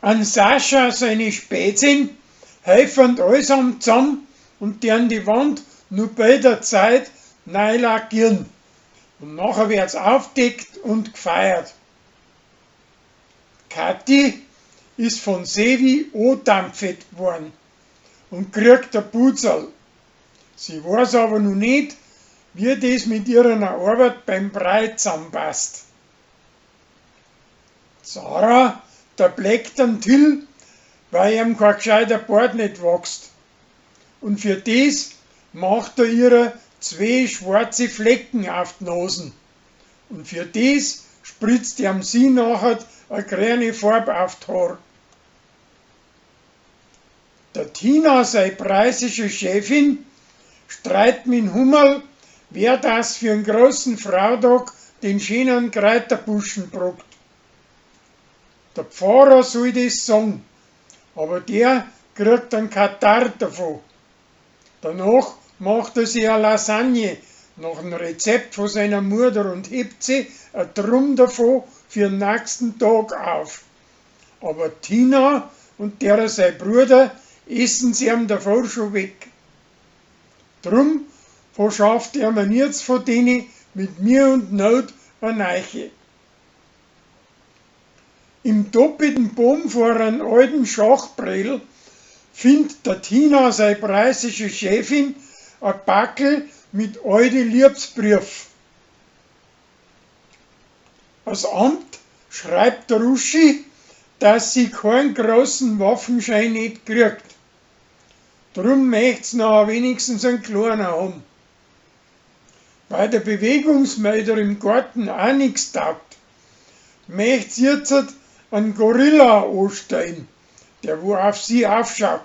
An Sascha seine Spätzin helfen allsamm zamm und dern die Wand nu bei der Zeit nei lackieren. Und nachher wird's aufdeckt und gfeiert. Kathi is von Sevi odampft worn und kriegt a Putzerl. Sie woaß aber no ned, wie des mit ihrer Arbeit beim Brei zammpasst. Sarah, der bleckt an Till, weil ihm kein gescheiter Bart net wachst. Und für des macht er ihrer zwei schwarze Flecken auf die Nosen. Und für des spritzt ihm sie nachher a grüne Farb auf die Haar. Der Tina, sei preußische Chefin, streit mit Hummerl, wer das für einen großen Frautag den schönen Kräuterbuschen brockt. Der Pfarrer soll das sagen, aber der kriegt einen Katarrh davon. Danach macht er sich a Lasagne nach dem Rezept von seiner Mutter und hebt sie a Drum davon für den nächsten Tag auf. Aber Tina und derer sein Bruder essen sie ihm davor schon weg. Drum verschafft er mir jetzt von denen mit Mühe und Not a Neiche. Im doppelten Boom vor einem alten Schachbrell findet der Tina sei preußische Chefin a Packel mit alte Liebesbrief. Als Amt schreibt der Uschi, dass sie keinen großen Waffenschein nicht kriegt. Drum möcht's nachher wenigstens einen kleinen haben. Weil der Bewegungsmelder im Garten auch nix taugt, möcht's jetzt einen Gorilla anstellen, der wo auf sie aufschaut.